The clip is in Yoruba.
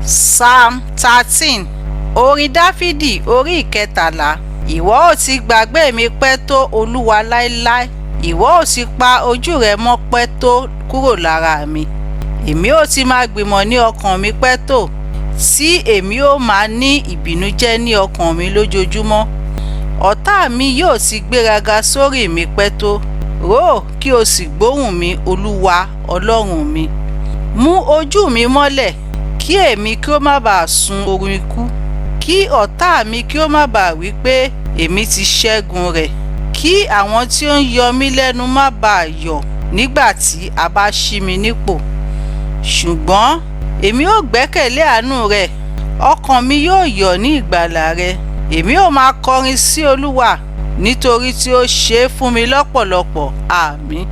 Psalm 13. Orin Dáfídì orí 13. Ìwọ ó ti gbàgbé mi pẹ́ tó, Olúwa, láéláé? Ìwọ ó ti pa ojú rẹ mọ́ pẹ́ tó kúrò lára mi? Èmi ó ti máa gbìmọ̀ ní ọkàn mi pẹ́ tó, tí èmi ó máa ní ìbìnújẹ́ ní ọkàn mi lójoojúmọ́? Ọ̀tá mi yóò ti gbéraga sórí mi pẹ́ tó? Rò ó, kí o sì gbóhùn mi, Olúwa Ọlọ́run mi. Mú ojú mi mọ́lẹ̀, kí èmi kí ó má bàa sun oorun ikú, kí ọ̀tá mi kí ó má bàa wí pé, "Èmi ti ṣẹ́gun rẹ̀," kí àwọn tí ó ń yọ mí lẹ́nu má bàa yọ̀ nígbà tí a bá ṣí mi nípò. Ṣùgbọ́n èmi ó gbẹ́kẹ̀lé àánú rẹ, ọkàn mi yóò yọ̀ ní ìgbàlà rẹ. Èmi ó máa kọrin sí Olúwa nítorí tí ó ṣe é fún mi lọ́pọ̀lọpọ̀. Àmín.